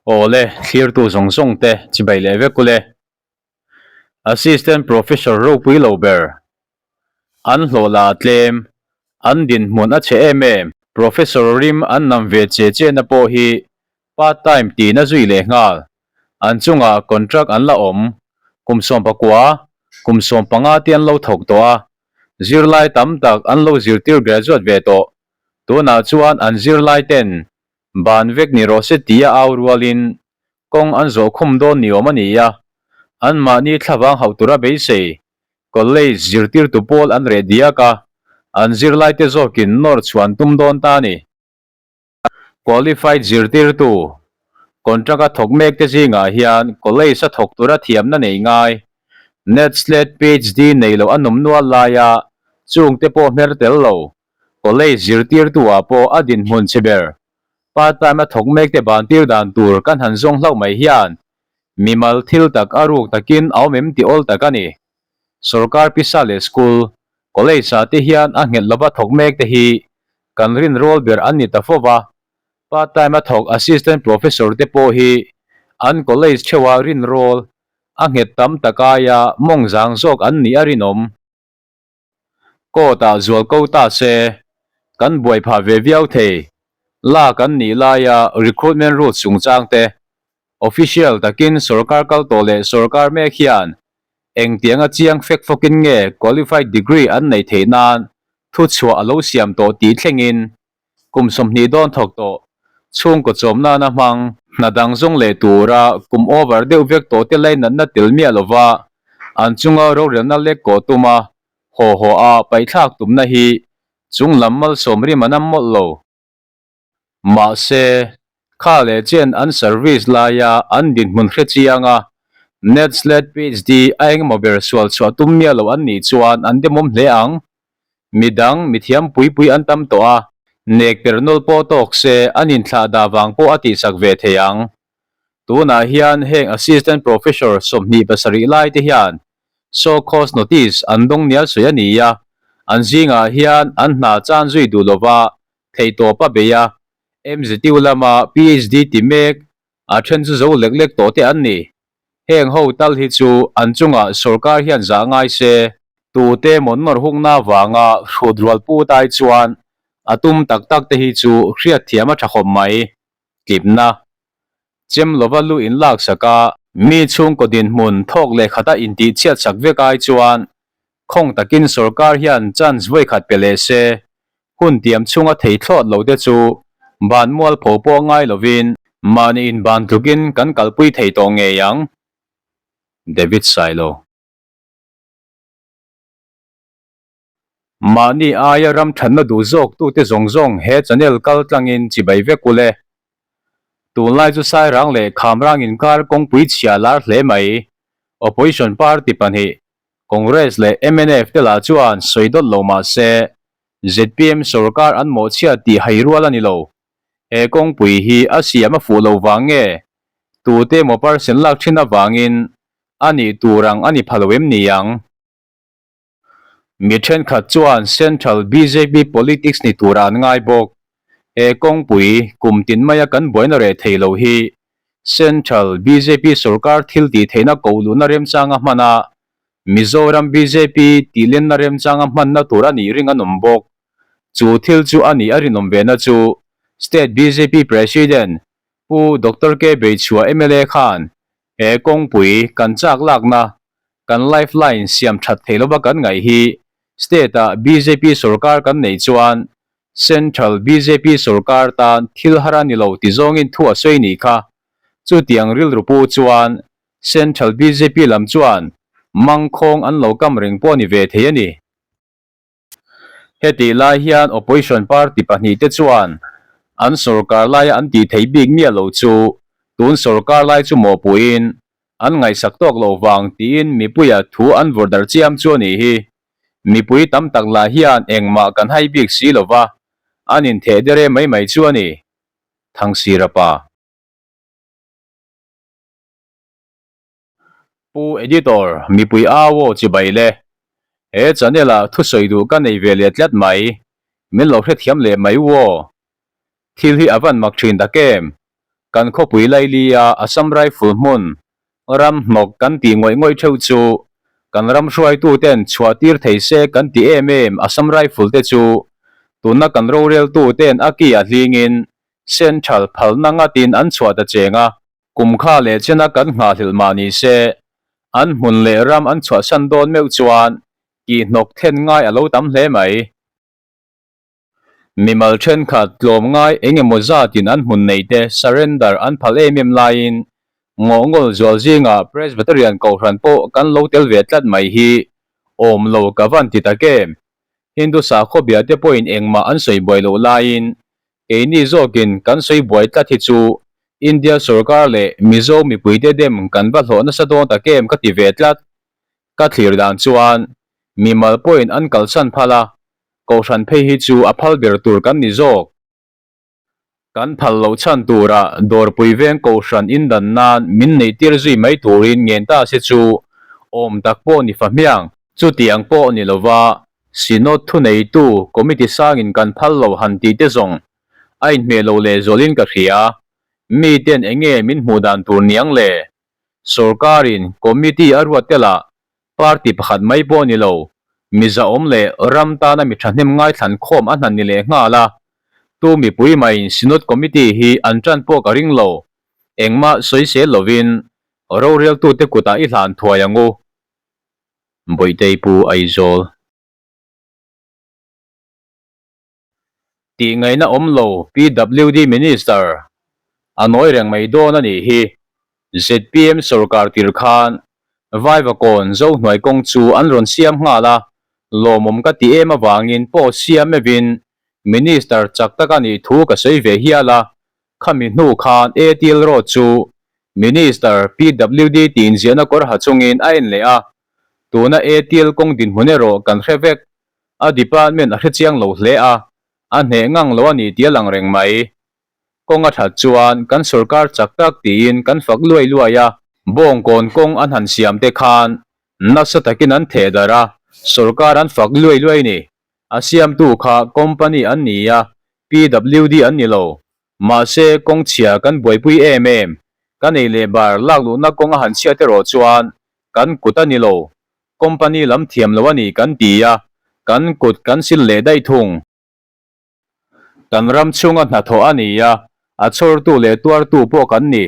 Awle, thlirtu zawng zawng te chibai leh vek ule. Assistant Professor ropui lo ber. An hlawh la a tlem, an dinhmun a chhe em em. Professor rim an nam ve che che na pawh hi part time tiin a zui leh nghal. An chungah contract an la awm, kum 19, kum 15 te an lo thawk tawh a, zirlai tam tak an lo zirtir graduate ve tawh. Tunah chuan an zirlai ten Ban vek ni rawh se tia au rualin kawng an zawh khum dawn ni awm a ni a, anmahni thlavang hauh tura beisei college zirtirtu pawl an reh diak a, an zirlaite zawkin nawr chhuan tum dawn ta a ni. Qualified zirtirtu contract a thawk mekte zingah hian college a thawk tura thiamna nei ngai NET SLET PhD nei loh a nawm nual laia chungte pawh hmer tel lo College zirtirtu ah pawh a dinhmun chhe ber. Part time a thawk mek te ban tir dan tur kan han zawng hlauh mai hian mimal thil tak a ruk takin a awm em ti awl tak a ni. Sorkar pisa leh school, college ah te hian a nghet lova thawk mek te hi kan rinrawl ber an ni ta fo va. Part time a thawk assistant professor te pawh hi an college theuha rinrawl a nghet tam tak aia mawng zang zawk an nih a rinawm. Court ah zual ko ta se, kan buai phah ve viau thei. Lak an nih laia recruitment route chungchang te, official takin sorkar kal tawh leh sorkar mek hian engtianga chiang fek fawkin nge qualified degree an neih theih nan thuchhuah a lo siam tawh tih thlengin Kum 20 dawn thawk tawh, chhungkaw chawm nana hmang, hna dang zawng leh tura kum over deuh vek tawh te lainatna tel miah lova an chunga rorelna lek kawh tuma haw haw a paihthlak tumna hi chung lam malsawm rim an am mawlh lo. Mahse, kha leh chen an service laia an dinhmun hre chianga NET SLET PhD a engemaw ber sual chhuah tum miah lo an nih chuan an demawm hle ang. Midang, mithiam pui pui an tam tawh a, nek per nawl pawh tawk se an inthlah dah vang pawh a tihsak ve thei ang. Tunah hian heng Assistant Professor 27 lai te hian show cause notice an dawng nial sawi a ni a, an zingah hian an hna chan zui duh lova theihtawp a bei a, MZU lama PhD ti mek a then chu zo lek lek tawh te an ni. Heng ho tal hi chu an chungah sorkar hian zah ngai se, tute maw nawr hukna vanga hrut rual put ai chuan a tum tak tak te hi chu hriatthiam a tha khawp mai. Tlipna. Chem lova lu in lak sak a, mi chhungkaw dinhmun thawk leh khata intih chhiat sak vek ai chuan khawng takin sorkar hian chance vawikhat pe leh se, Hun tiam chhunga thei thlawt lo te chu ban mualpho pawh ngai lovin mahni inban tlukin kan kalpui thei tawh ngei ang. David Sailo. Mahni aia ram thatna duh zawk tute zawng zawng he channel kal tlangin chibai vek ule. Tunlai chu Sairang leh Khamrang inkar kawngpui chhia lar hle mai. Opposition party pahnih Congress leh mnf te lah chuan sawi dawt lo mah se, zpm sorkar an mawhchhiat tih hai rual a ni lo. He kawngpui hi a siam a fuh lo vang nge? Tute emaw percent lak thin avangin a nih tur ang a ni pha lo em ni ang? Mi thenkhat chuan Central bjp politics ni turah an ngai bawk. He kawngpui kum tin maia kan buaina reh thei lo hi Central bjp sorkar thil tih theihna koh luhna remchanga hman a, Mizoram bjp tih lenna remchanga hmanna tur a nih ring an awm bawk. Chu thil chu a nih a rinawm vena chu State bjp President Pu Doctor K Beichhua mla khan he kawngpui kan chak lakna kan life line siam that thei lova kan ngaih hi State ah bjp sorkar kan neih chuan Central bjp sorkar tan thil har a ni lo ti zawngin thu a sawi nih kha. Chutiang rilru pu chuan Central bjp lam chuan mangkhawng an lo kam reng pawh a ni ve thei a ni. Hetih lai hian Opposition party pahnih te chuan an sorkar laia an tih theih bik miah lo chu tun sorkar lai chu mawhpuiin an ngaihsak tawk lo vang tiin mipuia thu an vawrh darh chiam chu a nih hi. Mipui tam tak lah hian engmah kan hai bik si lo va, an intheh dere mai mai chu a ni. Thangsira pa. Pu Editor, mipui au aw chibai le. He channel ah thusawi duh ka nei ve leh tlat mai. Min lo hrethiam leh mai u aw. Thil hi a van mak thin tak em? Kan khawpui laili-a Assam Rifle hmun ram hnawk kan tih ngawih ngawih theuh chu kan ram hruaituten chhuah tir thei se kan ti em em Assam Rifle te chu tuna kan roreltuten a ki a hlingin Central phalna ngatin an chhuah ta cheng a. Kum kha leh chena kan nghahhlelh mah ni se, an hmun leh ram an chhuahsan dawn meuh chuan kih hnawk then ngai a lo tam hle mai. Mimal thenkhat tlawm ngai eng emaw zatin an hmun nei te surrender an phal em em laiin ngawhngawl zual zingah Presbyterian Kohhran pawh kan lo tel ve tlat mai hi awm lo ka van ti tak em? Hindu sakhaw bia te pawhin engmah an sawi buai loh laiin keini zawkin kan sawi buai tlat hi chu India sorkar leh Mizo mipuite dem kan va hlawh nasa dawn tak em ka ti ve tlat. Ka thlir dan chuan mimal pawhin an kalsan phal a, Kohhran phei hi chu a phal ber tur kan ni zawk. Kan phal loh chhan turah Dawrpui veng Kohhran indan nan min neihtir zui mai turin ngen ta se chu awm tak pawh ni fa hmiang. Chutiang pawh ni lova Synod thuneitu Committee sangin kan phal lo han tih te zawng a inhmeh lo lehzualin ka hria. Miten enge min hmuh dan tur niang le? Sorkarin Committee a ruat tel ah Party pakhat mai pawh ni lo, mi zahawm leh ram tana mi thahnem ngaithlan khawm a hnan ni leh nghal a. Tu mipui maiin Synod Committee hi an tan pawh ka ring lo. Engmah sawisel lovin roreltute kutah i hlan thuai ang u. Bawihtei Pu Aizawl. Tih ngaihna awm lo PWD Minister a nawi reng mai dawn a nih hi. Zpm sorkar tir khan Vaivakawn Zohnuai kawng chu an rawn siam nghal a, lawmawm ka ti em avangin pawh siam meuhin Minister chak tak a nih thu ka sawi ve hial a, khami hnu khan ATL Road chu Minister PWD tih inziahna kawr ha chungin a en leh a, tuna ATL kawng dinhmun erawh kan hre vek. A department a hrechiang lo hle a, a hneh ngang lo a ni tih a lang reng mai. Kawng a that chuan kan sorkar chak tak tiin kan fak luai luai a, bawngkawn kawng an han siam te khan nasa takin an theh darh a, sorkar an fak luai luai ni. A siamtu kha company an ni a, PWD an ni lo. Mahse kawng chhia kan buaipui em em, kan ei leh bar lak luhna kawng a han chhiat erawh chuan kan kut a ni lo. Company lam thiam lo a ni kan ti a, kan kut kan sil leh daih thung. Kan ram chhunga hnathawh a ni a, a chhawrtu leh tuartu pawh kan ni.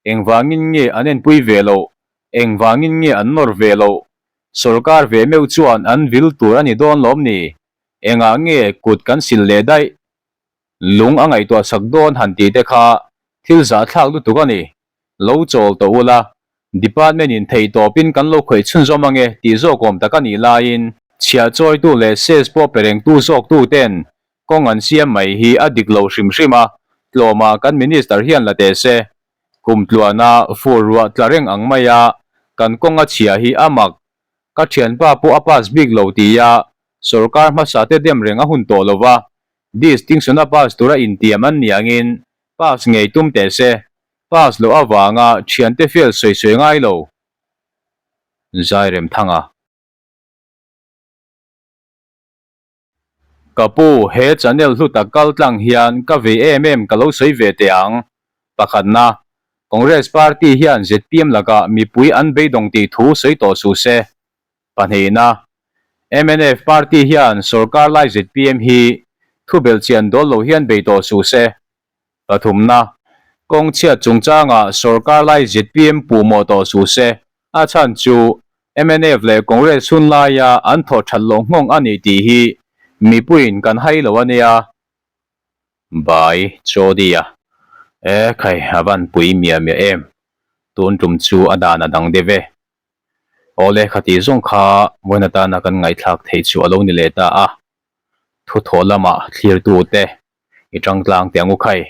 Engvangin nge an enpui ve loh? Engvangin nge an nawr ve loh? Sorkar ve meuh chuan an vil tur a ni dawn lawm ni? Engah nge kut kan sil leh daih? Lung a ngaihtuah sak dawn han tih te kha thil zahthlak lutuk a ni. Lo chawl tawh ula, Department in thei tawpin kan lo khawih chhunzawm ange tih zawk awm tak a nih laiin chhiah chawitu leh sales pawh pe rengtu zawktu ten kawng an siam mai hi a dik lo hrim hrim a, tlawmah kan Minister hian la teh se. Kum tluana fur ruah tla reng ang maia kan kawng a chhia hi a mak. Ka thianpa pawh a pass bik lo tia sorkar hmasa te dem reng a hun tawh lo va, distinction a pass tura intiam an ni angin pass ngei tum teh se. Pass loh avanga thiante fail sawi sawi ngai lo. Zairemthanga. Ka pu, he channel hlu tak kal tlang hian ka vei em em ka lo sawi ve teh ang. Pakhatna, Congress party hian zpm lakah mipui an beidawng tih thu sawi tawh suh se. Pahnihna, mnf party hian sorkar lai zpm hi thu belhchian dawl lo hian bei tawh suh se. Pathumna, kawng chhiat chungchangah sorkar lai zpm puhmawh tawh suh se, a chhan chu mnf leh Congress hun laia an thawh that loh nghawng a ni tih hi mipuiin kan hai lo a nia. Bai Chawdia, E khai, a van pui miah miah em, tun tum chu a dan a dang deuh e. Awle khati zawng kha vawiin atana kan ngaihthlak theih chu a lo ni leh ta a, thuthawh lamah thlirtute i tangtlang teh ang u khai.